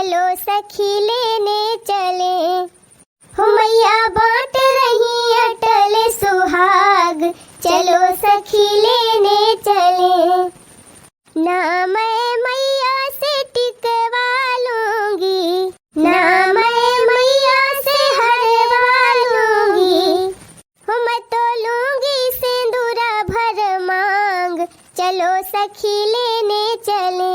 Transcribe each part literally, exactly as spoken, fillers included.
चलो सखी लेने चले, हो मैया बाँट रही अटल सुहाग, चलो सखी लेने चले। ना मैं मैया से टिकवा लूँगी, ना मैं मैया से हरवा लूँगी, हो मैं तो लूँगी सेंदुरा भर माँग, चलो सखी लेने चले।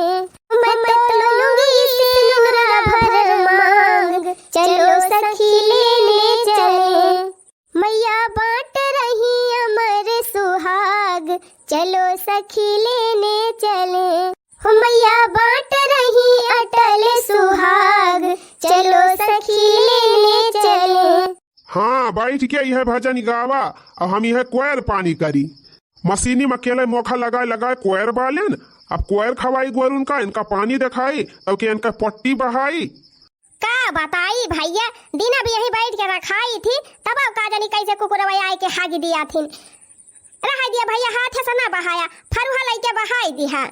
मैं तो लूँगी सेंदुरा भर माँग, चलो सखी लेने चले। मैया बाँट रही अमर सुहाग, चलो सखी लेने चले। हो मैया बाँट रही अटल सुहाग, चलो सखी लेने चले। हाँ, बैठ के यह भजन गावा, अब हम यह कोयर पानी करी। मसीनी में अकेले मोखा लगाए लगाए कोयर बालेन, अब कोयर खवाई गोरुन का, इनका पानी देखाई, तब के इनका पट्टी बहाई। का बताई भैया, दिन अब यही बैठ के रखाई थी, तब अब का जानी कैसे कुकुरवा आए के हागी दिया थिन। रहाई दिया भैया, हाथे से ना बहाया, फरुहा लइके बहाई दिहा।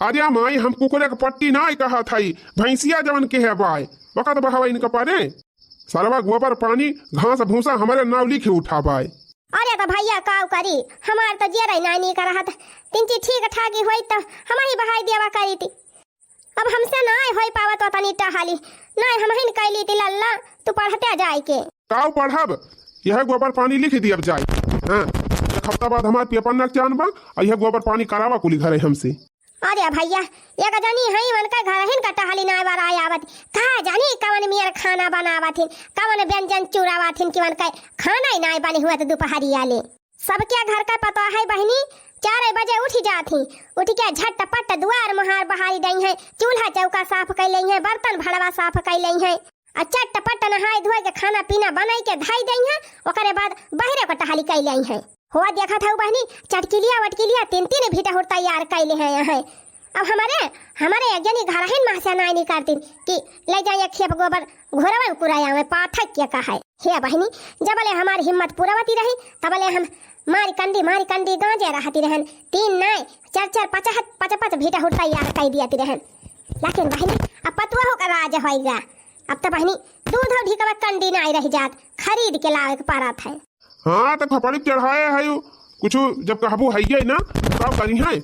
अरे माई, हम कुकुरे के पट्टी नाई कहत हई, भैंसिया जवन के है बाय, वकत बहावा इनका परे। सरवा गोबर पानी, घास भूसा हमरे नाव लिखे उठा बाय। अरे त भैया काउ करी, हमार त जेरै नाई नीक रहत, तिनची ठीक ठाकी होई त हमही बहाई देवा करी ती। अब हमसे नाई होई पावत ओतनी टहली, नाई हमहिन कैली ती लल्ला, तू पढ़ते जाए के। काउ पढ़ब, यह गोबर पानी लिख दियब जाए। हाँ, एक हफ्ता बाद हमार पेपर नकचान बा, और यह गोबर पानी करावा कुली घरे हमसे। अरे भैया, एक जनी हई, उनका घरहिन का टहली नाई बराई आवत। का जानी कवन मेर खाना बनावत हिन, कवन व्यंजन चुरावत हिन कि उनका खाना ही नाई बने हुआ त दुपहरिया ले। सबके घर का पतोह है बहिनी, चार बजे उठ जात ही, उठ के झटपट दुआर मुहार बहारी दई है, चूल्हा चौका साफ कई लई है, बर्तन भड़वा साफ कई लई है, आ चटपट नहाए धोए के खाना पीना बनाई के धई दई है, ओकरे बाद बहरे को टहली कई लई है। हो देखत हऊ बहिनी, चटकिलिया वटकिलिया तीन तीन भीटा हुर तैयार कई ले हैं यहाँ। अब हमरे, हमरे एक जनी घरहिन में से नाई निकारतिन कि ले जाए एक खेप गोबर घोरवन कुराया में पाथक के कहे। हे बहिनी, जबले हमार हिम्मत पुरवती रही, तबले हम मारी कंडी, मारी कंडी गांजे रहती रहन। तीन नाई, चार चार, पचहत, पच पच भीटा हुर तैयार कई दियती रहन। लेकिन बहिनी, अब पतुआ का राज होइगा। अब त बहिनी, दूध और ढिकवा कंडी नाई रह जात, खरीद के लावे के पड़त है। हाँ, त खपड़ी चढ़ाए है यू, कुछ जब कहबू है ये ना, तब करी है।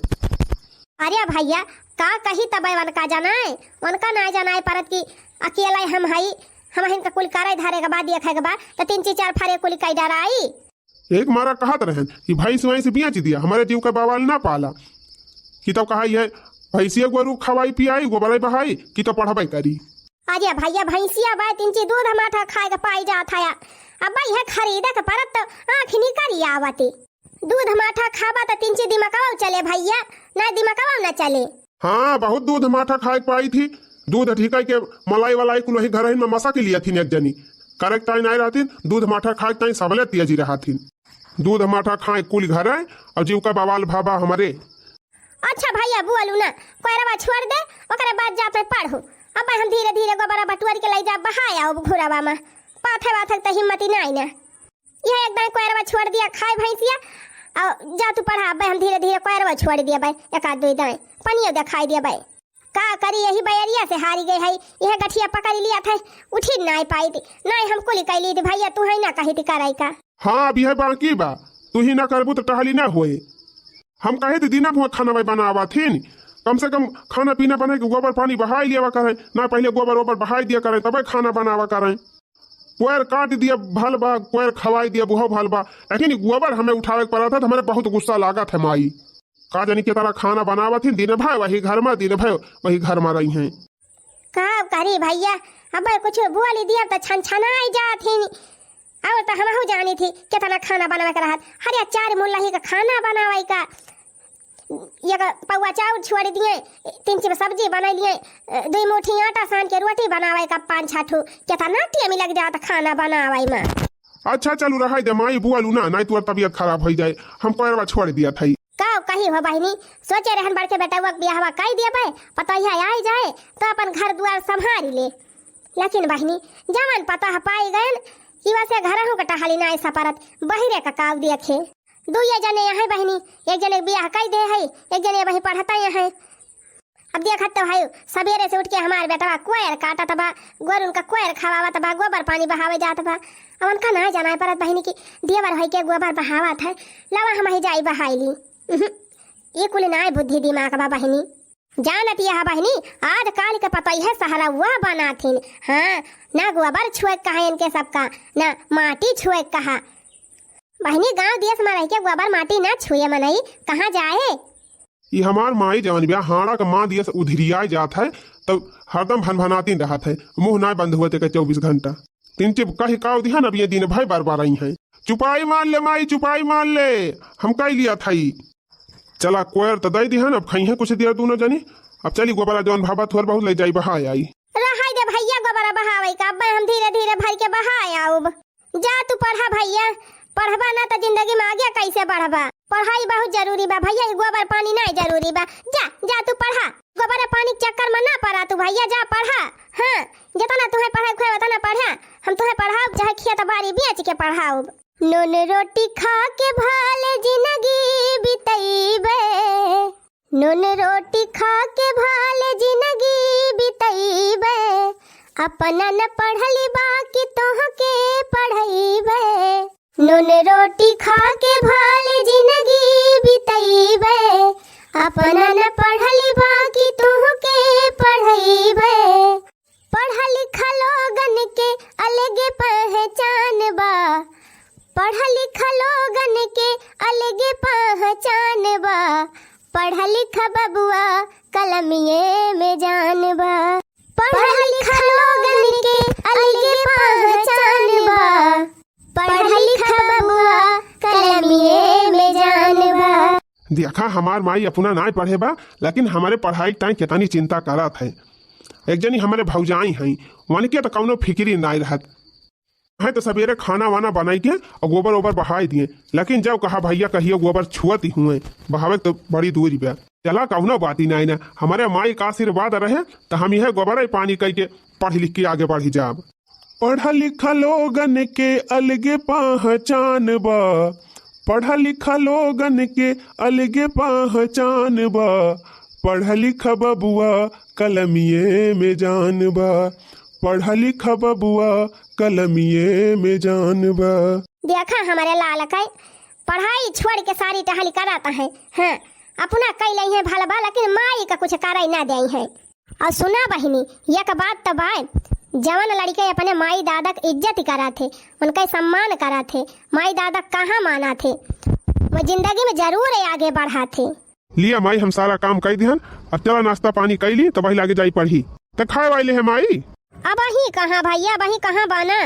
अरे भैया, का कही तब उनका जनाए, उनका ना जनाए परत कि अकेला हम हई, हमहिन का कुल करे धरे के बाद, देखे के बाद, त तीन चीज चार फरे कुल कई डराई। एक मारा कहत रहन कि भैंस वैंस बेच दिया, हमारे जीव का बवाल ना पाला। कि तब कहा ये भैंसिया गोरू खवाई पियाई, गोबरे बहाई, कि तो पढ़बे करी। अरे भैया, भैंसिया बा, तिनची दूध माठा खाए के पाई जात है। अब भाई है खरीदे के परत तो आँख निकरी आवती। दूध माठा खाबा त तिनची दिमकवा चले भैया, ना दिमकवा ना चले। हाँ, बहुत दूध माठा खाए के पाई थी। दूध ढिकाई के मलाई वलाई कुल वही घरहिन में मसा के लिया थी एक जनी। करे के ताई नाई रहती, दूध माठा खाए के ताई सबले तेजी रहा थी। दूध माठा खाए कुल घरे, और जीव का बवाल भाबा हमारे। अच्छा भैया, बोलू ना, कोयरवा छोड़ दे, ओकरे बाद जाते पढ़ू। अब हम धीरे धीरे गोबरा बटुअर के लई जा बहाया अब घुरावा में। पाथे वाथे त हिम्मती नाई ना। यह एक दाई कोयरवा छोड़ दिया खाए भैंसिया, और जा तू पढ़ा। अब हम धीरे धीरे कोयरवा छोड़ दिया बे, एक आध दुई दाई पनियो देखाई दिया बे। का करी, यही बैरिया से हारी गई है, यह गठिया पकड़ लिया था, उठी नाई पाई थी, नाई हम कुली कैली थी भैया, तू है ना कही थी कराई का। हाँ, अब यह बाकी बा, तू ही ना करबू त टहली ना होए। हम कहे त दिना भर खाना भाई बनावा थीन, कम से कम खाना पीना बना के गोबर पानी बहाई लियावा करें, ना पहले गोबर ओबर बहाई दिया करें, तबे खाना बनावा करें। कोयर काट दिया भल बा, कोयर खवाई दिया बुहो भल बा, लेकिन ई गोबर हमें उठावे के पड़ा था, तो हमारे बहुत गुस्सा लागत है माई। का जानी के तरह खाना बनावत ही, दिन भर वही घर में, दिन भर वही घर में रही हैं। का करी भैया, अब कुछ बोल दिया तो छन छनाई जात ही। और तो हमहू जानी थी कितना खाना बनावे के रहत। हरिया चार मुल्लही का खाना बनावे का। एक पौवा चाउर छोड़ दिए, तीन चीज सब्जी बनाई लिए, दुई मुट्ठी आटा सान के रोटी बनावे का पाँच छह ठो। कितना टाइम लग जात खाना बनावे में। अच्छा चलू रहाई दे माई, बोलू ना, नहीं तुअर तबियत खराब हो जाए, हम कोयरवा छोड़ दिया था। का कही हो बहिनी, सोचे रहन बड़के बेटवा के बियाहवा कई दिया बे, पतोहिया आई जाए तो अपन घर दुआर संभारी ले। लेकिन बहिनी, जवन पतोह पाई गयन कि वैसे घरहू के टहली नाई सपरत, बहिरे का काव देखे। दुइये जने यहाँ बहिनी, एक जने के बियाह कई दे है, एक जने वही पढ़ता यहाँ। अब देखत तो हउ, सबेरे से उठ के हमार बेटवा कोयर काटत बा, गोरुन का कोयर खवावत बा, गोबर पानी बहावे जात बा। अब उनका ना जाना परत बहिनी कि देवर होई के गोबर बहावत है, लवा हमही जाई बहाई ली। उहुं, ई कुल ना बुद्धि दिमाग बा बहिनी। जानत यह बहिनी, आज काल के पतोहिया सहरौआ बनाथिन। हाँ, ना गोबर छुए के कहा इनके सबका, ना माटी छुए के कहा। बहिनी, गाँव देश में रह के गोबर माटी ना छुए मनई, कहाँ जाए? ई हमार माई जवन बिया, हाड़ा के माँ दियस उधिरियाए जात है, तब हरदम भनभनातीन रहत है, मुँह ना बंद हुए तेके चउबीस घंटा। तिनचिप कहि काव दिहन, अब ये दिन भर बरबराई हैं। चुपाई मार ले माई, चुपाई मार ले, हम कई लिया थाई। चला, कोयर त दई दिहन, अब खइहें कुछ देर दूनो जनी। अब चली, गोबरा जवन भावा थोर बहुत ले जाई, बहाय आई। रहै दे भइया, गोबरा बहावै का, अब हम धीरे धीरे भरि के बहाय आउब। जा तू पढ़ा भइया, पढ़बा ना त जिंदगी में आगे कैसे बढ़बा? पढ़ाई बहुत जरूरी बा भइया, ई गोबर पानी नाहीं जरूरी बा। जा, जा तू पढ़ा, गोबर पानी के चक्कर में ना पड़ा तू भइया, जा पढ़ा। हाँ, जितना तुहैं पढ़ाई के होए उतना पढ़ा, हम तुहैं पढ़ाउब चाहे खेत बारी बेच के पढ़ाउब। नून रोटी खा के भाले जिनगी बितइबे, नून रोटी खा के भाले जिनगी बितइबे, अपना न पढ़ली बाकी तोहके पढ़इबे। नून रोटी खा के भाले जिनगी बितइबे, अपना न पढ़ली बाकी तोहके पढ़इबे। पढ़ा लिखा लोगन के अलगे पहचान बा, पढ़ा लिखा लोगन के अलगे पहचान बा, पढ़ा लिखा बबुआ कलमिये में जान बा। पढ़ा लिखा लोगन के अलगे पहचान बा, पढ़ा लिखा बबुआ कलमिये में जान बा। देखा, हमार माई अपना नाहीं पढ़े बा, लेकिन हमरे पढ़ाई के ताईं केतनी चिंता करत है। एक जनी हमरे भौजाई हैं, वनके त कउनो फिकिरी नाहीं रहत। हैं त सबेरे खाना वाना बनाई के अउर गोबर ओबर बहाई दिए, लेकिन जब कहा भइया कहियो गोबर छुअत ही हुए, बहावे त बड़ी दूरी बा। चला, कउनो बात ही नाहीं ना, हमरे माई का आशीर्वाद रहे त हम यह गोबर पानी कई के पढ़ लिख के आगे बढ़ी जाब। पढ़ा लिखा लोगन के अलगे पहचान बा, पढ़ा लिखा लोगन के अलगे पहचान बा, पढ़ा लिखा बबुआ कलमिये में जान बा, पढ़ा लिखा बबुआ कलमिये में जान बा। देखा हमरे लाल के पढ़ाई छोड़ के सारी टहली करत है। हाँ, अपना कई लई है भलबा, लेकिन माई का कुछ करई ना देई है। अउर सुना बहिनी, एक बात त बाय, जवन लड़िके अपने माई दादा क इज्जत करत हे, उनके सम्मान करत हे, माई दादा क कहा मानत हे, वो जिंदगी में जरूर आगे बढ़त हे। लिया माई, हम सारा काम कई दिहन, अब चला नाश्ता पानी कई ली, तब वही लागे जाई पढ़ी। त खाए वाले है माई? अबहीं कहाँ भइया, अबहीं कहाँ बाना?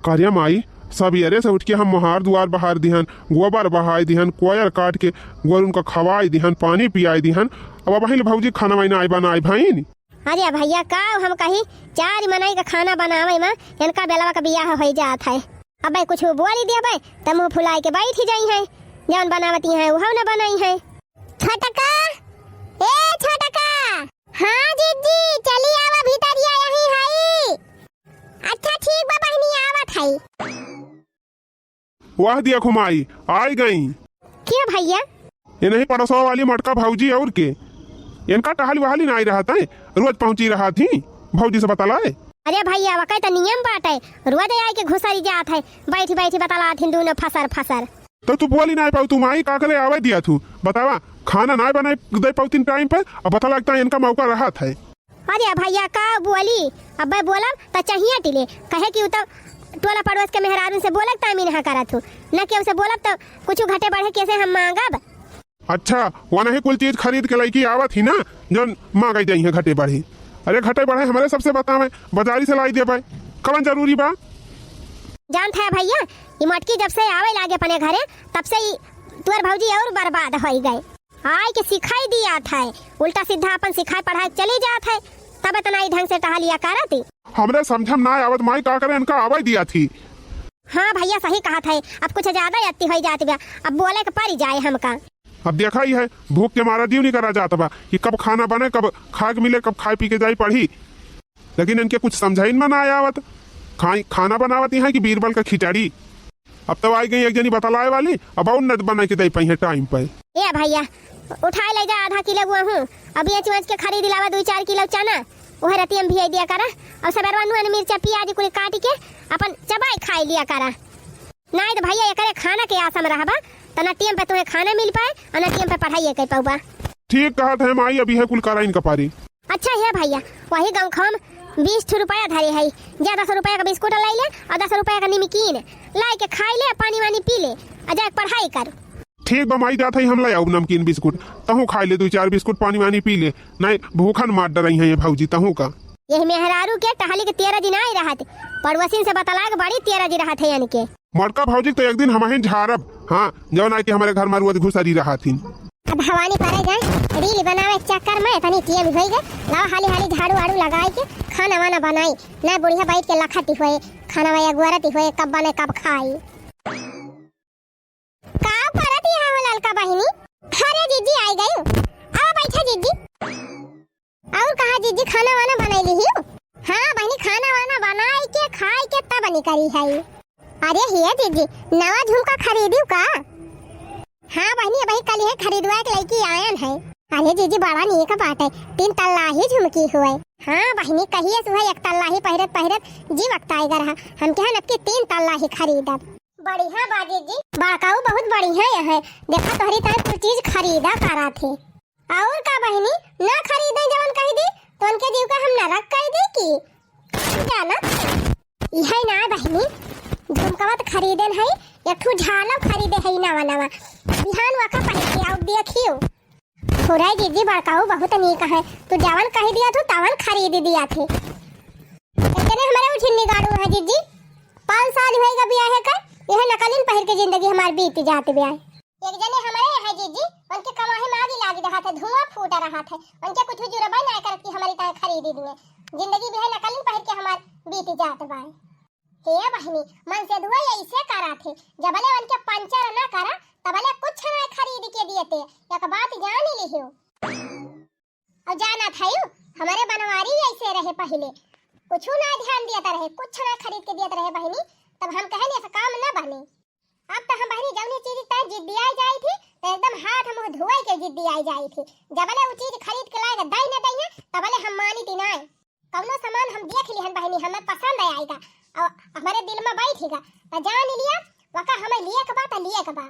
का रे माई, सबेरे से उठ के हम मोहार दुआर बहार दिहन, गोबर बहाई दिहन, कोयर काट के गोरुन का खवाई दिहन, पानी पियाई दिहन। अब अबहीं ले भौजी खाना वाना नाई बनाई भइन। अरे भइया, का हम कही, चार मनई का खाना बनावे में इनका बेलवा का बियाह होइ जात है। अबे कुछ बोली देबे त मुँह फुलाए के बैठ ही जाई है, जौन बनावती है उहौ न बनाई है। छोटका, ए छोटका। हाँ जिज्जी, चली आवा भीतरिया, यहीं हई। अच्छा ठीक बा बहिनी, आवत हई। वाह दिया खुमाई, आई गई। के भइया? ये नहीं पड़ोसवा वाली मोटका भौजी अउर के। इनका टहली वहली नाई रहत है, रोज पहुँची रहत ही, भौजी से बतलाए। अरे भइया, वकै त नियम बाटे, रोज आए के घुसरी जात है, बैठी बैठी बतलात हिन दूनो फसर फसर। तो तू बोली नाई पाऊ, तू माई का करे आवे दिया थू, बतावा, खाना नाई बनाए दे पाऊ तीन टाइम पे, अब पता लगता है इनका मौका रहत है। अरे भइया, का बोली? अब्बे बोलब त चाहिए टिले, कहे कि उ त टोला पड़ोस के मेहरारून से बोलक त हम इनहा करत हूँ, न केहू से बोलब त कुछ घटे बढ़े कैसे हम मांगब? अच्छा, वनही कुल चीज खरीद के लइकी आवत ही ना, जौन मांगई जाई है घटे बढ़े। अरे घटे बढ़े हमरे सबसे बतावे, बाजारी से लाई देबे, कवन जरूरी बा? जानत है भइया, ई मटकी जब से आवे लागे अपने घरे, तब से ई तुअर भौजी अउर बर्बाद होई गए। आए के सिखाई दियात है, उल्टा सीधा अपन सिखाए पढ़ाए चली जात है, तब इतना ही ढंग से टहलिया करती। हमरे समझम ना आवत माई, का करे इनका आवे दिया थी। हाँ भइया, सही कहत है, अब कुछ ज्यादा अति होई जात बा, अब बोले के परी जाए हमका। अब देखा ही है, भूख के मारा जीव निकरा जात बा कि कब खाना बने, कब खाए के मिले, कब खाए पी के जाई पढ़ी। लेकिन इनके कुछ समझाइन में ना आवत, खाई, खाना बनावत यहाँ कि बीरबल का खिचड़ी। अब तो आई गई एक जनी बतलाए वाली, अब अउर न बनाए के दे पाई है टाइम पे। ए भइया, उठाइ लइ जा आधा किलो गेहूँ, अब बेच बेच के खरीद लावा दुइ चार किलो चना, उहे रतिया में भिजाइ दिया करा। अब सबेरवा नून मिर्चा पियाज कुल काटि के अपन चबाइ खाइ लिया करा। नाहीं त भइया एकरे खाना के आसा में रहबा त न टेम पे तुहे खाना मिल पाए अउर न टेम पे पढ़ाई कइ पउबा। ठीक कहत है माई, अब इहे कुल करा इनका पारी। अच्छा हे भइया, वही गाँव खम बीस ठो रुपया धरे है, जा दस रुपया का बिस्कुट लाइ ले अउर दस रुपया का निमकीन लाइ के खाइ ले, पानी वानी पी ले अउर जाके पढ़ाई कर। ठीक बा माई, जात है हम लाइ आउब नमकीन बिस्कुट, तहूँ खाइ ले दुइ चार बिस्कुट, पानी वानी पी ले, नाहीं भूखन मार डरइहैं ये भउजी तहूँ का। यही मेहरारू के टहली के तेरज नाहीं रहत, पड़ोसिन से बतलाइ के बड़ी तेरज रहत है इनके। मड़का भउजी के त एक दिन हमहिन झारब, हाँ, जउन आइके हमरे घर मा रोज घुसरी रहत हीं। अब भवानी परे जाए, रील बनावे के चक्कर में इतनी टेम होइ गए। लावा हाली हाली झाड़ू वाड़ू लगाइ के खाना वाना बनाई, न बुढ़िया बइठ के लखत होए, खाना वाना अगुअरत होए, कब बने कब खाई। का करत यहाँ हो ललका बहिनी? अरे जिज्जी आइ गइउ, आवा बइठा जिज्जी। अउर कहा जिज्जी, खाना वाना बनाइ लिहिउ? हाँ बहिनी, खाना वाना बनाइ के खाइ के तब निकरी है। अरे हे जिज्जी, नवा झुमका खरीदिउ का? हाँ बहिनी, अबही कलिहे खरीदवाइ के लइके आयन है। अरे जिज्जी, बड़ा नीक बाटे, तीन तल्ला ही झुमकी हुए। हाँ बहिनी, कहिए से हुए एक तल्ला ही पहिरत पहिरत जी वक्ताइ ग रहा, हम कहेन अबकी तीन तल्ला ही खरीदब। बढ़िया बा जिज्जी। बड़काऊ बहुत बढ़िया है, देखा तोहरी ताईं कुल चीज खरीदा करा थे। अउर का बहिनी, ना खरीदे जवन कहि दी, तो उनके जीव का हम नरक कइ दी की? जाना, इहे ना बहिनी, झुमकवा त खरीदेन है, एक ठू झालव खरीदे है नवा नवा, बिहान वका पहिर के आउ देखिउ। थोड़ा जिज्जी बड़काऊ बहुत नीक है, तू जवन कहि दिया तू तवन खरीद दिया थे। एक जने हमरे उठिन निगाड़ू है जिज्जी, पाँच साल होइगा बियाहे का, यह नकलिन पहिर के जिंदगी हमार बीत जात बियाहे। एक जने हमरे है जिज्जी, उनके कमाही में आगी लागी रहत है, धुआं फूट रहत है, उनके कुछ जुरबा ना करत कि हमरी ताईं खरीदी दिए। जिंदगी भी है नकलिन पहिर के हमार बीत जात बाय। हे बहिनी, मनसेधुआ ऐसे करा थे, जबले उनके पंचर ना करा, तबले कुछ ना खरीद के दिए थे। एक बात जान लिहियो। अउर जानत हयू, हमरे बनवारी ऐसे रहे पहिले, कुछु ना ध्यान दियत रहे, कुछ ना खरीद के दियत रहे बहिनी। तब हम कहेन ऐसा काम ना बने। अब त हम बहिनी जौनी चीज तय जिद्दियाई जाई थी, त एकदम हाथ मुँह धोए के जिद्दियाई जाई थी। जबले उ चीज खरीद के लाए के दई न दई है, तबले हम मानी थी नाय। कौनो सामान हम देख लिहन बहिनी, हमें पसंद आएगा अउर हमरे दिल में बैठेगा, त जान लिया, वका हमें लिए के बा, त लिए के बा।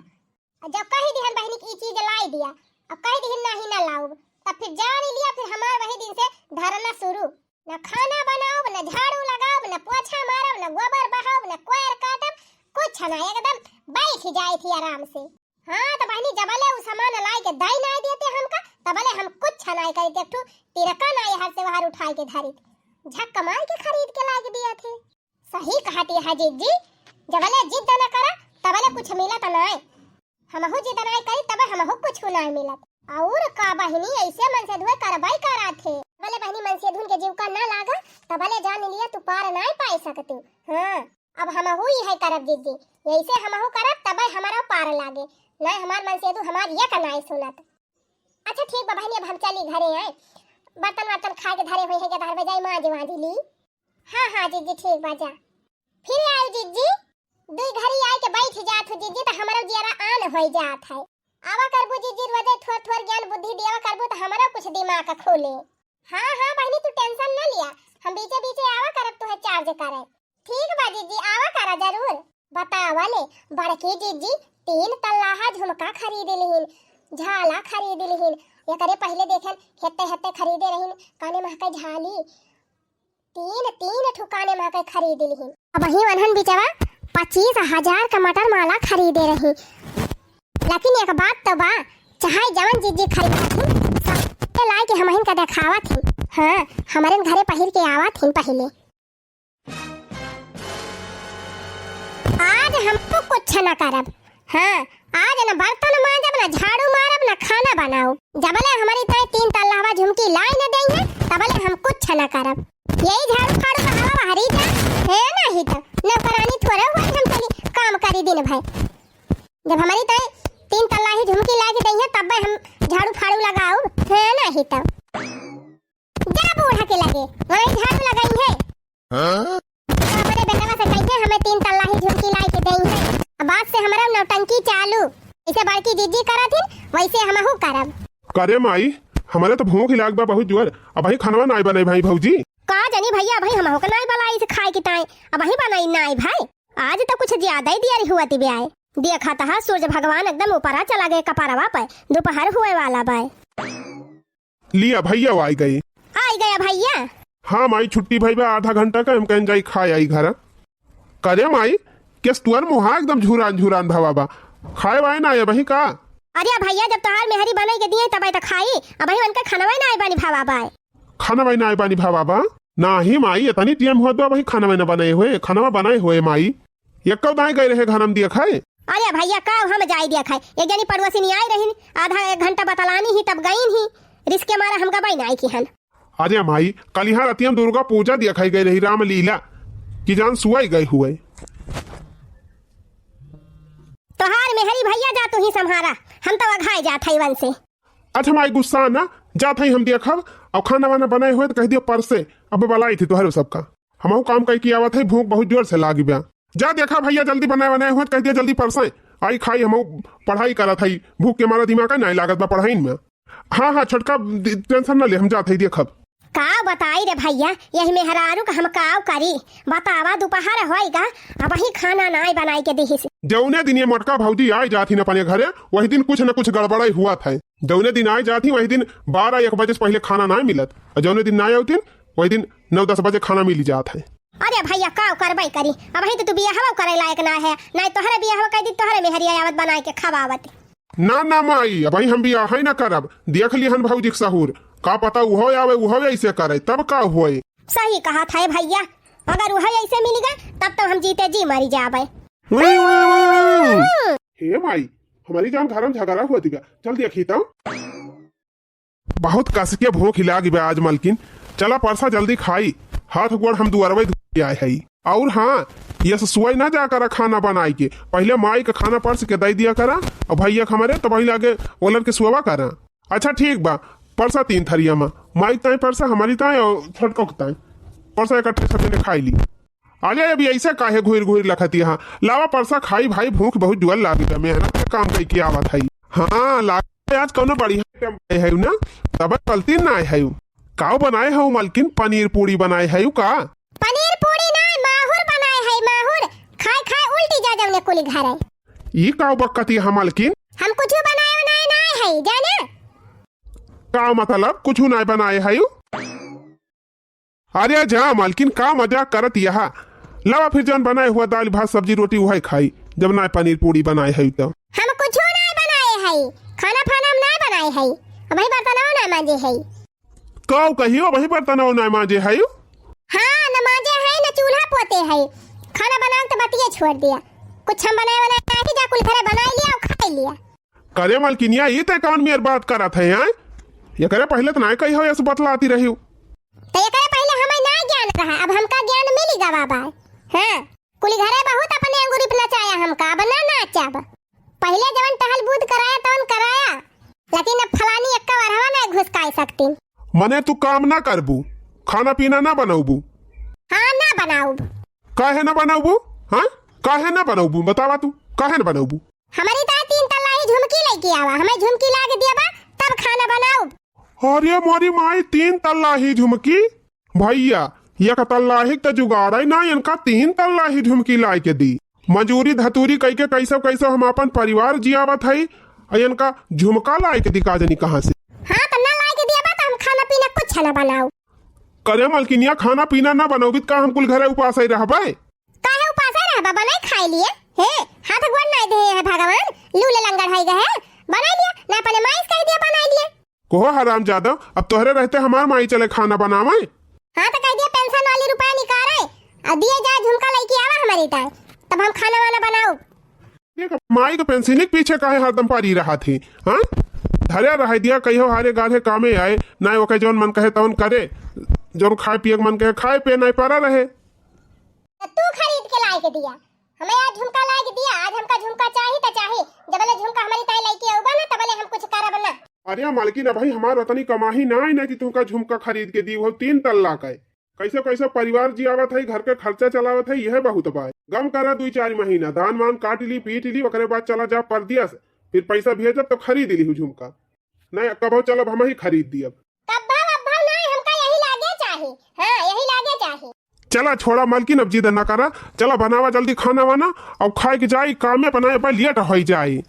अउर जब कहि दिहन बहिनी कि ई चीज लाई दिया, अब कहि दिहन नाही ना लाउब, तब फिर जान लिया, फिर हमार वही दिन से धरना शुरू। न खाना बनाउब, न झाड़ू लगाउब, न पोछा मारब, न गोबर बहाउब, न कोयर काटब, कुछ ना, एकदम बैठ जाए थी आराम से। हाँ, त बहिनी, जबले उ सामान लाई के दाई नाय देते हमका, तबले हम कुछ नाय करित, एक ठू तिरका नाय हर से वहार उठाए के धरित। झक कमाए के खरीद के लाए के दिया थे। सही कहती है जिज्जी, जबले जिद न करा, तबले कुछ मिलत नाय। हमहू जिद नाय करी, तबे हमहू कुछ नाय मिलत। अउर का बहिनी, ऐसे मनसेधुए करबाई करा थे। भले बहिनी मनसेधुन के जीव का ना लागा, तबले जान लिया तू पार नाय पाए सकतू। हाँ, अब हमहू इहे करब जिज्जी, यैसे हमहू करब तबे हमारा पार लागे, नाय हमार मनसेधु हमार ये का नाय सुनत। अच्छा ठीक बा बहिनी, अब हम चली घरे आए, बर्तन वर्तन खाए के धरे हुए हैं, के धरबे जाई मांज वांज ली। हाँ हाँ जिज्जी ठीक बा जा। फिर आए जिज्जी, दुई घड़ी आए के बैठ जात हो जिज्जी, त हमरो जियरा आन होई जात है। आवा करबू जिज्जी, रोजे थोर थोर ज्ञान बुद्धि दियावा करबू त हमरो कुछ दिमाग खुले। हाँ हाँ बहिनी, तू tension न लिया, हम बीचे बीचे आवा करब तुहे charge करे। ठीक बा जिज्जी, आवा करा जरूर। बतावा ले, बड़की जिज्जी तीन तल्लाहा झुमका खरीद लिहिन, झाला खरीद लिहिन। एकरे पहिले देखेन हेत्ते हेत्ते खरीदे रहिन, काने महके झाली, तीन तीन ठुकाने महके खरीद लिहिन। अबही वनहन बिचवा पच्चीस हजार का मटर माला खरीदे रही। लेकिन एक बात तो बा, चाहे जवन जिज्जी खरीदत ही, सबके लाए के हमहिन का देखावत ही। हाँ, हमरे घरे पहिर के आवत ही पहिले। आज हम तो कुछ न करब। हाँ, आज न बर्तन मांजब, न झाड़ू मारब, न खाना बनाउब। जबले हमरी ताईं तीन तल्लावा झुमकी लाई न देइहैं, तबले हम कुछ न करब। यही झाड़ू फाड़ू का हवा बहरी जा, है नहीं तो नौकरानी थोड़े हुआ हम चली काम करी दिन भर। जब हमरी ताईं तीन तल्ला ही झुमकी लाई के देइहैं, तब्बे हम झाड़ू फाड़ू लगाउब, है नहीं तो। जा बूढ़ा के लगे, वही झाड़ू लगाई है। हाँ? तो अपने बेटवा से कहिए हमें तीन तल्ला ही झुमकी लाई के देइहैं। अब आज से हमारा नौटंकी चालू। जैसे बड़की जिज्जी करत हिन, वैसे से हमहू करब। करे माई, हमरे तो भूख लाग बा बहुत जोर, अबहीं खनवा नाई बनाई भाई भौजी। का जानी भइया, अबहीं हमहू के नाई बलाई से खाए के ताई, अबहीं बनाई नाई भाई। आज तो कुछ ज्यादा ही देर हुआ ती ब्याय। देखा तहा सूरज भगवान एकदम ऊपरा चला गए कपारवा पे, दोपहर हुए वाला बाय। लिया भइया, वो आई गए। आई गया भइया। हाँ माई, छुट्टी भई बा आधा घंटा का, हम कहन जाई खाए आई घर। करे माई, केस तुअर मुहा एकदम झुरान झुरान भवा बा, खाए वाए ना आए बही का? अरे भइया, जब तोहार मेहरी बनाई के दिए तब तो खाई, अबही उनके खनवा ना आए बानी भवा बाय। खनवा ना आए बानी भवा बा? नाही माई, इतनी टेम हुआ तो अबही खनवा ना बनाए हुए, खनवा बनाए हुए माई। एक्कौ दाई गए रहे घरम दिया खाए। अरे भइया, का हम जाई दिया खाए? एक जनी पड़ोसिनी आई रहिन, आधा एक घंटा बतलानी ही, तब गईन ही। रिस के मारा हम गबई नाई किहन। अरे माई, कलिहा रतिया में दुर्गा पूजा दिया खाई गए रही, रामलीला, कि जान सुआई गए हुए। तोहार मेहरी भइया, जा तू ही सम्हारा, हम तो अघाए जात हई वन से। अच्छा माई, गुस्सा ना, जात हई हम देखब, अउ खाना वाना बनाए हुए तो कह दियो परसे, अब बलाई थी तोहरे सबका। हमहू काम कई के आवत है, भूख बहुत जोर से लागी बा। जा देखा भइया, जल्दी बनाए बनाए हुए, कह दिया जल्दी परसे आई खाई, हमहू पढ़ाई करत हई, भूख के मारा दिमाग नहीं लागत बा पढ़ाई में। हाँ, हाँ, छोटका, दि-, टेंशन ना ले, हम जात हई देखब। का बताई रे भइया, यही मेहरारू का हम काव करी? बतावा, दोपहर होइगा, अबही खाना नाई बनाई के दिहिस। जौने दिन ये मोटका भौजी आए जात ही न अपने घरे, वही दिन कुछ न कुछ गड़बड़ाई हुआ था। जौने दिन आए जात ही, वही दिन बारह एक बजे से पहले खाना नाई मिलत, और जौने दिन नाई आवतिन, वही दिन नौ दस बजे खाना मिली जात है। अरे भइया, का करबई करी, अबही तो तू बियाहवा करे लायक ना है, नाई तोहरे बियाहवा कह दी, तोहरे मेहरिया आवत बनाए के खवावत। ना, ना माई, अबही हम बियाह ही ना करब, देख लिहन भौजी के सहूर, का पता उहो आवे, उहो ऐसे करे, तब का होए। सही कहा था भइया, अगर उहो ऐसे मिल गए, तब तो हम जीते जी मरी जाबे। हे माई, हमारी जान घर में झगड़ा हुआ दिया, चल देखी तो। बहुत कस के भूख लागी बा आज मलकिन। चला परसा जल्दी खाई, हाथ गोड़ हम दुआरवे धोई आए हई। और हाँ, ये ससुआई ना जा करा खाना बनाई के, पहले माई के खाना परस के दे दिया करा, और भइया के हमारे तो वही लागे ओलर के सुआवा करा। अच्छा ठीक बा, परसा तीन थरिया में, माई ताई परसा, हमारी ताई और छोटको के ताई परसा, इकट्ठे सब जने खाई ली। अरे, अभी ऐसे काहे घुर घुर लखत यहाँ? लावा परसा खाई भाई, भूख बहुत जुअल लागी बा, मेहनत के काम कई के आवत हई। हाँ, लाग आज कौनो बढ़िया item बनाए है ना, तब गलती ना है। काव बनाए हो मलकिन, पनीर पूड़ी बनाए है का? पनीर पूड़ी ना, माहुर बनाए है, माहुर। खाए खाए उल्टी जा जौने कुली घर है। ई काव बकती है मलकिन? हम कुछ बनाए बनाए ना है, जाने? का मतलब कुछ ना बनाए है? अरे जा मालकिन, का मजाक करत यहा। लावा फिर जौन बनाए हुआ दाल भात सब्जी रोटी उहै खाई, जब ना पनीर पूड़ी बनाए है तो। हम कुछो ना बनाए है, खाना फाना हम ना बनाए है, अबही बर्तनवा ना मांजे है। काव कहियो, अबही बर्तनवा ना मांजे है? हाँ, न मांजे है, न चूल्हा पोते है, खाना बनान तो बतिये छोड़ दिया। कुछ हम बनाए बनाए ना कि जा कुल घरे बनाए लिया और खाए लिया। करे मलकिनिया, ई ते कौन मेर बात करत है, हैं? एकरे पहिले त नाय कही हो, ऐसे बतलाती रही हो। तो एकरे पहिले हमें ना ज्ञान रहा, अब हमका ज्ञान मिली गवा बा। हाँ, कुली घरे बहुत अपने अंगूरी पे नचाया हमका, अब ना नाचब। पहिले जवन टहल बूद कराया, तवन कराया, लेकिन अब फलानी एक्का वरहवा ना घुसकाई सकती। मने तू काम ना करबू, खाना पीना ना बनौबू? हाँ, ना बनाउब। काहे ना बनौबू? हाँ, काहे ना बनौबू? बतावा तू, काहे ना बनौबू? हमरी ताई तीन तल्ला ही झुमकी लइके आवा, हमें झुमकी लाके दियाबा, तब खाना बनाउब। अरे मोरी माई, तीन तल्ला ही झुमकी? भइया, एक तल्ला ही त जुगाड़ है ना, इनका तीन तल्ला ही झुमकी लाइके दी। मजूरी धतूरी कइके कैसो कैसो हम अपन परिवार जियावत हई, आ इनका झुमका लाइके दी का जानी कहाँ से। हाँ, त ना लाइके दियाबा त हम खाना पीना कुछ ना बनाउब। करे मलकिनिया, खाना पीना ना बनौबित का हम कुल घरे उपास ही रहबे? काहे उपासे रहबा, बनाई खाए लिए। हे, हाथ गोड़ नाई दे है भगवान, लूले लंगड़ है गए, बनाई लिया, ना अपने माई से कह दिया बनाई लिए। कोहो हराम जादव, अब तोहरे रहते हमार माई चले खाना बनावे। हाँ तो कह दिया पेंशन वाली रुपया निकाले, और दिए जा झुमका लइके आवा हमारी ताई, तब हम खाना वाना बनाउब। देख, माई के पेंशनी के पीछे काहे हरदम पड़ी रहत ही, हाँ? धरे रहे दिया, कहियो हारे गाढ़े कामे आए, ना ओके जौन मन कहे तौन करे, जौन खाए पिए के मन कहे खाए पे, ना पड़ा रहे। तो तू खरीद के लाइके दिया, हमें आज झुमका लाइके दिया, आज हमका झुमका चाही त चाही, जबले झुमका हमारी ताई लइके आउबा ना, तबले हम कुछ करब ना। अरे मालकिन, अबही हमार उतनी कमाही ना आई ना कि तुमका झुमका खरीद के दी, वो तीन तल्ला का। कैसे कैसे परिवार जियावत है, घर के खर्चा चलावत है, यह बहुत बा। गम करा दुई चार महीना, धान वान काट ली, पीट ली, ओकरे बाद चला जा परदेस। फिर पैसा भेजब तो खरीद लिहू झुमका। नहीं, कबहू चलब, हमही खरीद दियब। कब्बा वब्बा नहीं, हमका यही लागे चाही। हाँ, यही लागे चाही। चला छोड़ा मलकिन, अब जिद ना करा। चला बनावा जल्दी खाना वाना, अब खाए के जाई, कामे बनाए पर लेट होई जाई।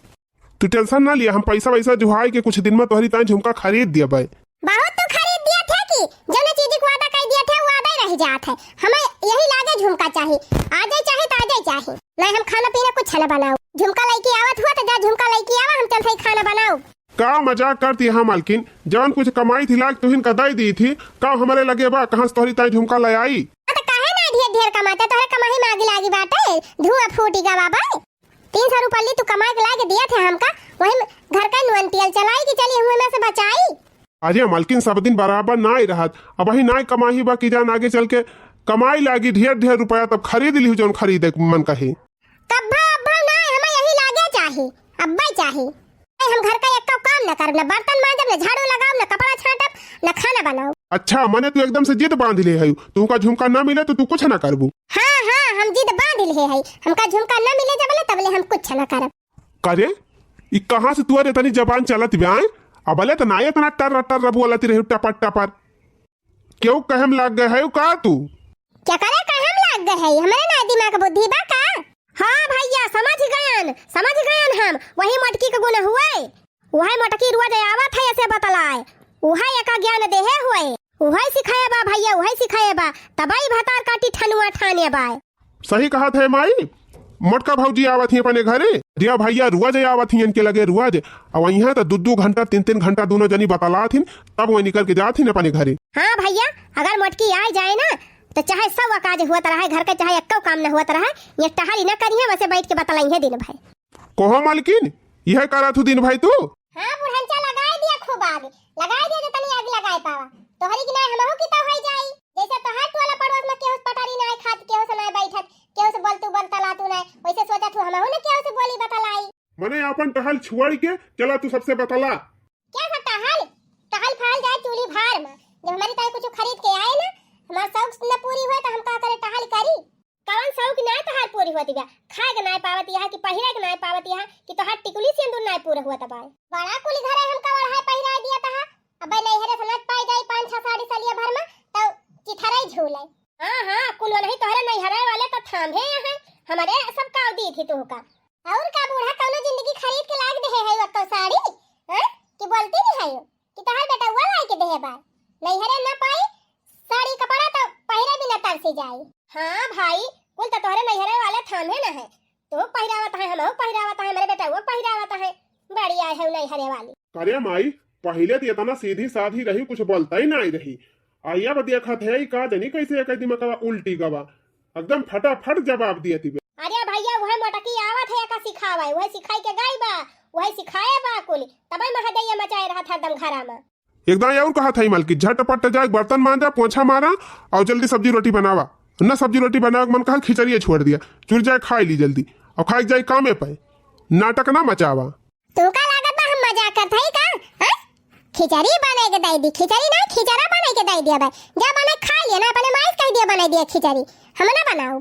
तू tension ना लिया, हम पैसा वैसा जुहाई के कुछ दिन में तोहरी ताई झुमका खरीद दिया बाय। बहुत तू खरीद दिया थे कि जौने चीज के वादा कर दिया थे, वो वादा ही रह जात है। हमें यही लागे झुमका चाही, आ जाए चाहे तो आ जाए चाहे। नहीं हम खाना पीना कुछ ना बनाओ। झुमका लेके आवत हुआ तो जा झुमका लेके आवा, हम चलत ही खाना बनाओ। का मजाक करती है मालकिन? जौन कुछ कमाई थी लाग तुहिन का दई दी थी, का हमरे लगे बा, कहाँ से तोहरी ताई झुमका ले आई? हाँ, तो काहे ना ढेर ढेर कमाते, तोहरे कमाई में आग लागी बाटे, धुआं फूटी गवा बा। तीन सौ रुपया ली तू कमाई के लाके दिया थे हमका, वही में घर का नुअन तेल चलाई कि चली हुए में से बचाई। अरे मालकिन, सब दिन बराबर नाई रहत, अबही नाई कमाही बा कि जान आगे चल के कमाई लागी ढेर ढेर रुपया, तब खरीद लिहू जौन खरीदे के मन कहे। कब्बा अब्बा नाई, हमें यही लागे चाही, अब्बे चाही। ए, हम घर का एक्को काम न करब, न बर्तन मांजब, न झाड़ू लगाब, न कपड़ा छांटब, न खाना बनाओ। अच्छा, मने तू एकदम से जिद बांध ले है, तुमका झुमका ना मिले तो तू कुछ ना करबू। हाँ हाँ, हम जिद बांध ले है, हमका झुमका ना मिले जबले तबले हम कुछ ना करब। करे, ई कहाँ से तुअर इतनी जबान चलत बे, आय? अबले त ना इतना टर्र टर्र बोलत रहे टपर टपर। केहू कहम लाग गए है का तू? केकरे कहम लाग गए है? हमरे ना दिमाग बुद्धि बा का? हाँ भैया, समझ गयन, समझ गयन हम। वही मोटकी के गुण हुए, वही मोटकी रोज आवत है ऐसे बतलाए, वही एका ज्ञान देहे हुए, वही सिखाए बा भैया, वही सिखाए बा। तबई भतार काटी ठनुआ ठाने बाय। सही कहत है माई, मोटका भौजी आवत ही अपने घरे, रिया भैया रोज आवत ही इनके लगे रोज। अब यहाँ तो दू दू घंटा, तीन तीन घंटा दोनों जनी बतलात हिन, तब वो निकल के जात हिन अपने घरे। हाँ भैया, अगर मोटकी आ जाए ना, तो चाहे सौ काज हुआ रहा है घर का, चाहे एक्को काम न हुआ रहा है, ये टहल न करिए, वैसे बैठ के बतलाई है दिन भर। कहो मालकिन, यह करा थू दिन भाई तू? हाँ बुढ़नचा, लगाए दिया खूब आग, लगाए दिया जितनी आग लगाए पावा। तोहरी की नाय हमहू की तो होई जाई। जैसे तोहार टोला पड़ोस में केहू से पटारी नाय खात, केहू से नाय बैठत, केहू से बोलतू बतलातू नाय, वैसे सोचा थू हमहू ने केहू से बोली बतलाई। मने आपन टहल छोड़ के चला तू सबसे बतला। क्या सा टहल? टहल फहल जाए चूल्ही भार में। जब हमारी ताई कुछ खरीद के आए ना, हमार शौक न पूरी हुए तो हम का करे टहल करी? कवन शौक नाय तोहार पूरी होत बा? खाए के नाय पावत यहाँ कि पहिरे के नाय पावत यहाँ कि तोहार टिकुली सिंदूर नाय पूरा होत बा। बड़ा कुल घरे हमका ओढ़ाए पहिराए दिया तहा। अबे नैहरे से नच पाई जाई पाँच छह साड़ी सलिया भर में, तब चिथराई झूले। हाँ, हाँ, कुल वनही तोहरे नैहरे वाले तो थामे हैं, हमरे सब काव दी थी तोहका। और का बूढ़ा कौनो जिंदगी खरीद के लाग देहे है ओको साड़ी, हैं? कि बोलती नहीं है? कि तोहार बेटउआ लाई के देहे बा, नैहरे न पाई, साड़ी कपड़ा तो पहिरे बिना तरसी जाई। हाँ भाई, कुल तो तोहरे नैहरे वाले थामे न है, तू पहिरावत है, हमहू पहिरावत है, हमरे बेटउआ पहिरावत है, बड़ी आए है नैहरे वाली। अरे माई, पहिले तो इतना सीधी साधी रही, कुछ बोलता ही नहीं रही, आ अब देखत है ई का जनी कैसे एक दिमाग उल्टी गवा, एकदम फटाफट जवाब दिए तिबे। अरे भैया, वह मोटकी आवत है, एका सिखावे, वह सिखाई के गई बा, वह सिखाए बा कुल, तबे महदैया मचाए रहत हरदम घरा में। एकदम और कहत है मालकिन, झटपट जाए बर्तन मांजा, पोछा मारा और जल्दी सब्जी रोटी बनावा। न सब्जी रोटी बनावे के मन कहा, खिचड़िए छोड़ दिया, चुर जाए खाए ली जल्दी और खाए जाए कामे पे, नाटक ना मचावा। तू का लागत बा हम मजाक करत हई का? हैं? खिचड़ी बनाई के दई दी, खिचड़ी ना, खिचड़ा बनाई के दई दिया बा। जा बनाई खा लिया ना, अपने माई से कह दिया बनाई दिया खिचड़ी, हम ना बनाऊ।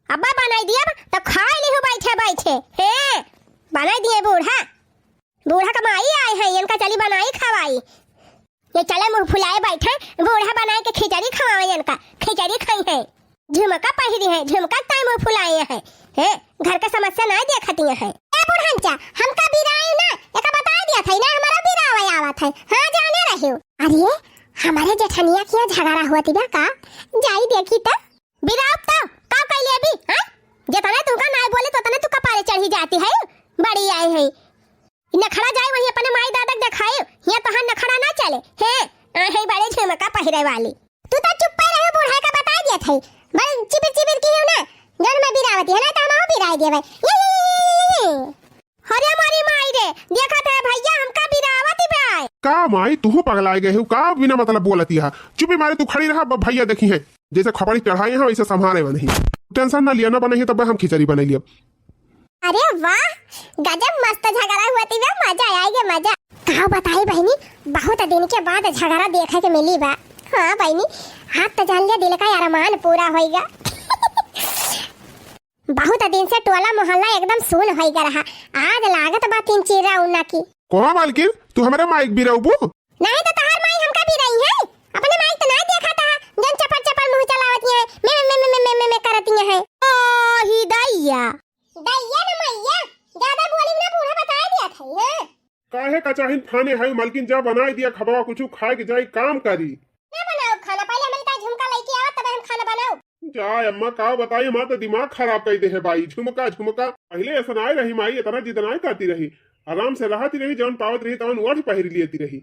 अब्बा बनाई दिया बा, तो खा ली हो बैठे बैठे। हे, बनाई दिए बूढ़ा, बूढ़ा का माई आए हैं, इनका चली बनाई खवाई। ये चले मुंह फुलाए बैठे, बूढ़ा बनाए के खिचड़ी खवावे इनका, खिचड़ी खाई है। झुमका पहिरी है, झुमका ताई मुंह फुलाए है। हे, घर का समस्या ना देखती है। ए बुढ़नचा, हमका बिराए ना, एका बताए दिया था ना, हमारा बिरावा आवत है। हाँ, जाने रहियो। अरे, हमारे जेठनिया किया झगड़ा हुआ थी बा का? जाई देखी तो। बिराव तो का कैले अभी, हाँ? जितने तुमका नाय बोले, तो उतने तू कपारे चढ़ी जाती है। बड़ी आए है। नखड़ा जाए वही अपने माई दादा के देखाए, यहाँ तोहार नखड़ा ना चले। हे, आ है बड़े झुमका पहिरे वाली। तू तो चुप्पे रहे, बूढ़ा का बताई दिया था। बड़े चिबिर चिबिर की हो ना, जौन मैं बिरावती है ना, तो हम बिराई दिए भाई। ये, ये, ये, ये, ये, ये। अरे मारी माई रे, देखत है भैया हमका बिरावती बा। का माई, तू पगलाए गए हो का? बिना मतलब बोलती है। चुपे मारे तू खड़ी रहा, ब-, भैया देखी है। जैसे खपड़ी चढ़ाए हैं, वैसे संभाले वाले ही। Tension ना लिया, ना बनाई है, तब हम खिचड़ी बनाई लिया। अरे वाह, गजब मस्त झगड़ा हुआ थी बे, मजा आएगा मजा। का बताई बहिनी, बहुत दिन के बाद झगड़ा देखे के मिली बा। हाँ बहिनी, आज तो जान लिया दिल का अरमान पूरा होइगा। बहुत दिन से टोला मोहल्ला एकदम सुन होई ग रहा, आज लागत बा तीन चीरा उन्ना की। कोहा मालकिन, तू हमरे माइक बिरउबू? नहीं तो तहार माई हमका बिरई है, अपने माई तो नहीं देखा था, जन चपर चपर मुंह चलावती है, में, में, में करती है। ओ ही दैया। दैया न मैया, ज्यादा बोली ना, बूढ़ा बताए दिया था, हाँ? काहे कचाहिन फाने है मालकिन, जा बनाए दिया खबवा, कुछ खाए के जाई काम करी। ना बनाओ खाना, पहले हमारे ताई झुमका लेके आवा, तब हम खाना बनाओ। जा अम्मा, का बताई, हमार तो दिमाग खराब कर दे है बाई। झुमका, झुमका, पहले ऐसा ना रही माई, इतना जिद ना करती रही, आराम से रहती रही, जौन पावत रही तवन ओढ़ पहिर लेती रही।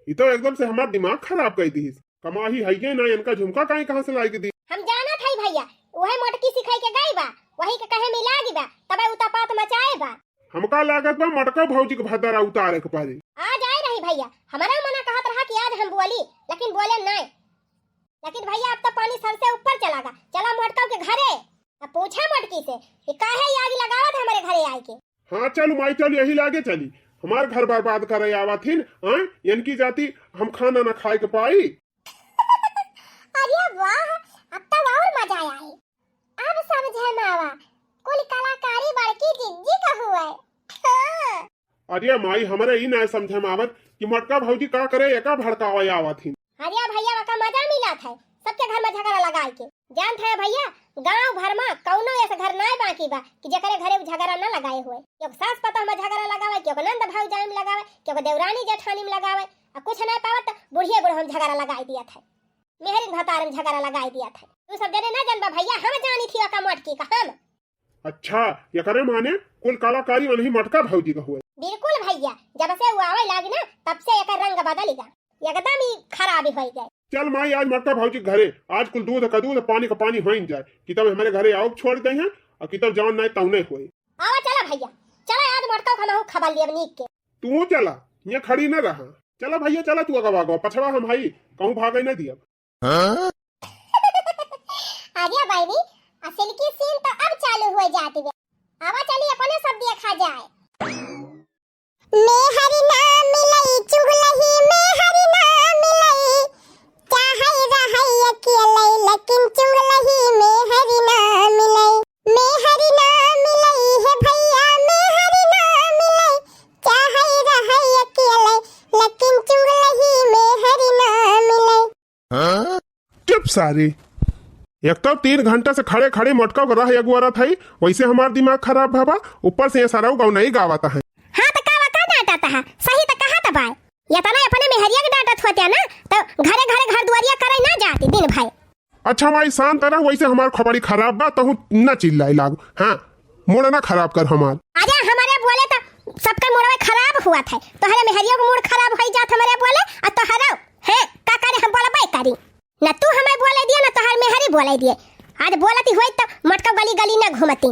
ई तो एकदम से हमार दिमाग खराब कर दी। कमाही है ये ना, इनका झुमका काहे कहाँ से लाई के दी? हम जानत हई भैया, उहे मोटकी सिखाई के गई बा, वही के कहे मिला गी बा, तबे उतापात मचाए बा। हमका लागत बा मोटका भौजी के भद्दरा उतारे के पड़ी। आज आए रही भैया, हमारा मना कहत रहा कि आज हम बोली, लेकिन बोले नहीं। लेकिन भैया, अब तो पानी सर से ऊपर चला गा। चला मोटका के घरे, अब पूछा मोटकी से कि काहे ये आग लगावत है हमारे घरे आए के। हाँ, चल माई, चल, यही लागे चली। हमार घर बर्बाद करे आवत हिन, हाँ? इनकी जाती हम खाना ना खाए के पाई। अरे वाह, अब तो और मजा आए। अब समझे मावा, कुल कलाकारी बड़की जिज्जी का हुआ है। हाँ। अरे माई, हमरे ई ना समझे में आवत कि मोटका भौजी का करे, एका भड़कावे आवत हिन। अरे भैया, वका मजा मिलत है, सबके घर में झगड़ा लगाए के। जानत है भैया, गांव भर में कौनो ऐसा घर नाय बाकी बा कि जेकरे घरे उ झगड़ा ना लगाए हुए। केहू सास पतोह में झगड़ा लगावे, केहू नंद भौजाई में लगावे, केहू देवरानी जेठानी में लगावे, आ कुछ नाय पावत त बुढ़िया बुढ़वा में झगड़ा लगाए दिया था। मेहरिन भतार में झगड़ा लगाए दिया था। तू सब जने ना जानबा भैया, हम जानी थी वका मोटकी का हम। अच्छा, एकरे माने कुल कलाकारी उन्हीं मोटका भौजी का हुए। बिल्कुल भैया, जब से वो आवे लागी ना, तब से एकर रंग बदल गया, एकदम ही खराब ही होई गए। चल माई, आज मोटका भौजी के घरे, आज कुल दूध का दूध, पानी का पानी होइन जाए, कि तब हमारे घरे आओ छोड़ दे हैं और कि तब जौन नहीं तौने होए। आवा चला भैया, चला आज मोटका का महू खबर लियब नीक के। तू चला, ये खड़ी न रहा। चला भैया, चला तू अगवा अगवा, पछवा हम हई, कहूँ भागे न दियब। हाँ? अरे बहिनी, असल की सीन तो अब चालू हो जाती है। आवा चली अपने सब देखा जाए। मेहर ना मिलई चुगलही, मेहर ना मिलई, चाहे रहई अकेलई, लेकिन चुगलही मेहर ना मिलई। मेहर ना मिलई हे भैया, मेहर ना मिलई, चाहे रहई अकेलई, लेकिन चुगलही मेहर ना मिलई। हाँ? चुप सारी। एक तो तीन घंटा से खड़े खड़े मोटका के रह अगुआरत है, वैसे हमार दिमाग खराब भवा, ऊपर से ये सारा गाँव नहीं गावत है। हाँ तो का, का डांटत है? सही तो कहा तो भाई, ये तना अपने मेहरिया के डांटत होते ना, तो घरे घरे घर दुआरिया करे ना जाती दिन भाई। अच्छा माई शांत रह, वैसे हमार खोपड़ी खराब बा, तहु न चिल्लाए लाग। हाँ, मूड ना खराब कर हमार। अरे हमारे बोले तो सबका मूडवे खराब हुआ था, तोहरे मेहरियो के मूड खराब होई जात हमारे बोले, आ तोहरो, हैं, का करे हम बोलबे करी। न तू हमें बोले दिए, न तोहार मेहरी बोले दिए। आज बोलती होई तो मोटका गली गली न घूमती।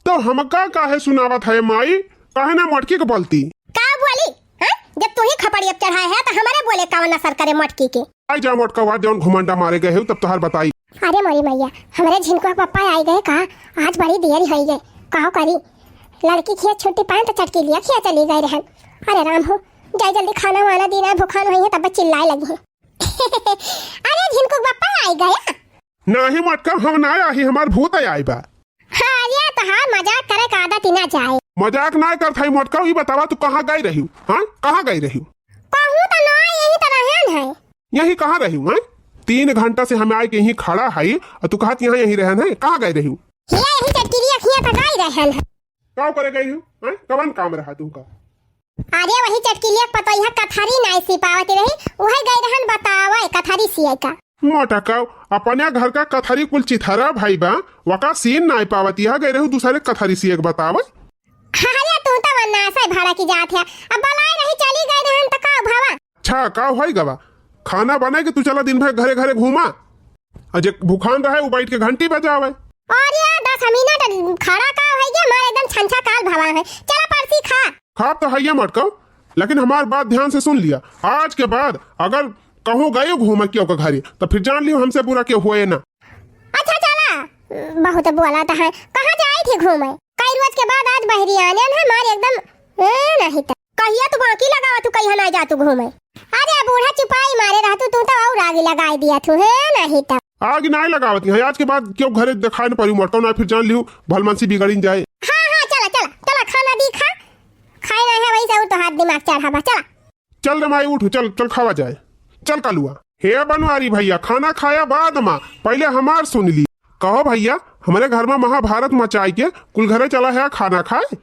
तो हमका काहे सुनावत है माई? काहे ना मोटकी के बोलती? का बोली? हैं? जब तू ही खपड़ी अब चढ़ाए है तो हमारे बोले कावन असर करे मोटकी के? आई जा मोटका, आज जौन घुमंडा मारे गए हो तब तोहार बताई। अरे मोरी मैया, हमरे झिनकुआ के पप्पा आई गए का? आज बड़ी देर होई गए। काहो करी? लड़की खेत छुट्टी पाए तो चटकी लिया खेत चली गए रहन। अरे राम हो, जाई जल्दी खाना वाना दीना, भुखान होई है तब चिल्लाए लगी है। अरे झिनकू के पप्पा आई गया? नाही मोटका, हम ना आई, हमार भूत आई बा। हाँ, अरे तोहार मजाक करे का आदत ही ना जाए। मजाक ना करत हई मोटका, ई बतावा तू कहाँ गई रही? हाँ, कहाँ गई रही? कहूँ तो ना, यही तो रहन है। यही कहाँ रही? हाँ, तीन घंटा से हम आए के यहीं खड़ा हई और तू कहत यहाँ यहीं रहन है, कहाँ गई रही? हिया यही चटकिलिया खिया तो गई रहन है। का करे गई हो? हैं? कवन काम रहा तुमका? अरे वही चटकिलिया के पतोहिया कथरी नाई सी पावत रही, उहे गई रहन बतावे कथरी सिए का। मोटका, अपने घर का कथरी कुल चिथरा भाई बा, वका सीन नाई पावत, यहाँ गई रहू दूसरे कथरी सिए के बतावे। अरे तू तो वन्ना से भड़क जात है, अब बुलाए रही चली गई रहन तो का भवा? अच्छा, का होई गवा? खाना बनाए के तू चला दिन भर घरे घरे घूमा। आ जे भुखान रहे, वो बैठ के घंटी बजावे। अरे, दस मिनट खड़ा का होई गया, मारे एकदम छंछा काल भवा है। चला परसी खा। खा तो हइये मटकव, लेकिन हमार बात ध्यान से सुन लिया। आज के बाद अगर कहूँ गए घूमे केहू के घरे, तो फिर जान लियो हमसे बुरा केहू होए ना। अच्छा चला, बहुत बोला तो है। कहाँ जाए थे घूमे? कई रोज के बाद आज बहरी आने है, मारे एकदम, ए, नहीं तो। कहिया तू बाकी लगावा, तू कहिया ना जा तू घूमे। अरे बूढ़ा चुपाई मारे रह तू, तू तो और आगे लगाए दिया तू, है नहीं तो। आग नाय लगावत है, आज के बाद केहू घरे देखाय न परी मोटका, नाय फिर जान लिहू भलमनसी बिगड़िन जाए। हाँ, हाँ, चला, चला, चला, खाना दी, खा। खाए ना है, वही से और तो हाथ दिमाग चढ़ा बा, चला। चल रे माई, उठ, चल, चल खावा जाए। चल कलुआ। हे बनवारी भैया, खाना खाया बाद मा, पहिले हमार सुन ली। कहो भैया, हमरे घर मा महाभारत मचाई के कुल घरे चला है खाना खाए।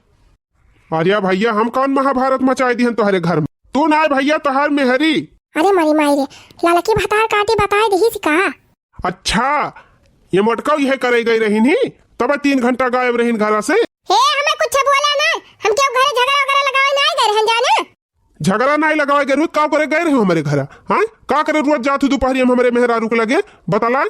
अरे भैया, हम कौन महाभारत मचाई दिहन तोहरे घर मा? तू नाय भैया, तोहार मेहरी। अरे मरी माई रे, ललकी भतार काटी बताए दिहिस का? अच्छा, ये मोटका इहे करे गई रहिन ही, तब तीन घंटा गायब रहिन घरा से। हे, हमें कुछ बोला ना, हम केहू घरे झगड़ा वगैरह लगावे ना गए रहन जाने। झगड़ा नाय लगावे गए रहू, का करे गए रहू हमरे घरा? हाँ, का करे रोज जात हू दोपहरी में हमरे मेहरारू के लगे? बतला,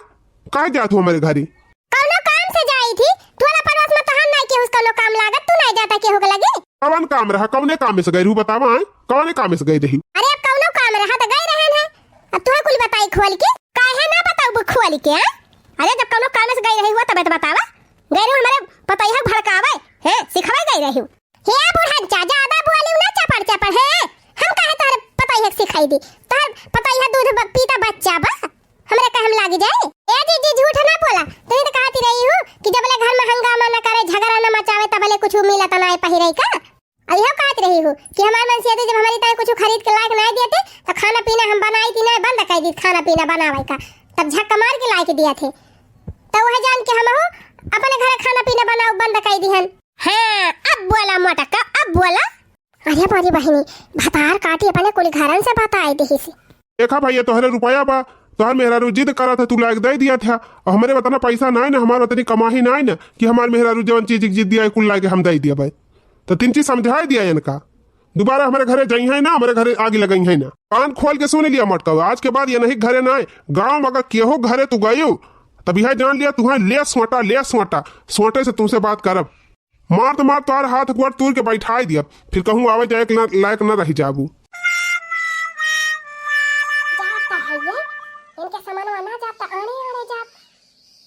काहे जात हू हमरे घरे? कौनो काम से जाई थी, टोला पड़ोस में तहार नाय केहू से कौनो काम लागत, तू नाय जाता केहू के लगे। कौन काम रहा, कौने काम से गए रहू बतावा, हाँ? कौने काम से गए रही? अरे अब कौनो काम रहा तो गए रहन है, अब तुहे कुल बताई खोल के। काहे ना बताऊ खोल के, हाँ? अरे जब कौनो काम से गए रही हुआ तबे तो बतावा, गए रहू हमरे पतैया भड़कावे, हैं, सिखवे गए रहू। हे बुढ़न चा, ज्यादा बोलिउ ना चपड़ चपड़, हैं? हम काहे तोहरे पतैया के सिखाई दी? तोहर पतैया दूध ब-, पीता बच्चा बा, हमरे कहम लाग जाए। ए जीजी, झूठ ना बोला, तू ही तो कहती रही हूँ कि जबले घर में हंगामा ना करे, झगड़ा ना मचावे, तबले कुछ मिलत ना है पहिरे का। और यह कहत रही हूँ कि हमार मनसिया दे जब हमारी ताई कुछ खरीद के लायक ना देते, तो खाना पीना हम बनाई थी ना, बंद कर दी खाना पीना बनावे का, तब झक्का मार के लायक दिया थे। तो वह जान के हम अपने घर खाना पीना बनाओ बंद कर दिहन। हाँ, अब बोला मोटका, अब बोला। अरे मोरी बहिनी, भतार काटी अपने कुल घरन से बताए दिहिस। देखा भैया, तोहरे रुपया बा, तोहर मेहरारू जिद करत है, तू लायक दे दिया था। और हमरे उतना पैसा नाय ना, हमार उतनी कमाही नाय ना कि हमार मेहरारू जवन चीज के जिद दिया है, कुल लायक हम दे दिया भाई। तो तीन चीज समझाए दिया इनका, दोबारा हमरे घरे जाई है ना, हमरे घरे आग लगाई है ना। कान खोल के सुन लिया मोटका, आज के बाद ये नहीं घरे नाय, गाँव में अगर केहू घरे तू गयो, तब यह जान लिया, तुहे ले सोटा, ले सोटा, सोटे से तुमसे बात करब। मार तो मार, तोहार हाथ गोड़ तूर के बैठाई दिया, फिर कहूँ आवे जाए के ना, लायक न रह जाबू। जात तो है ये, इनके सामानवा ना जात तो आने आने जात।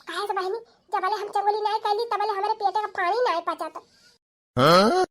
काहे से बहिनी, जबले हम चंगुली नाय कैली, तबले हमरे पेटे का पानी नाय पचत। हाँ?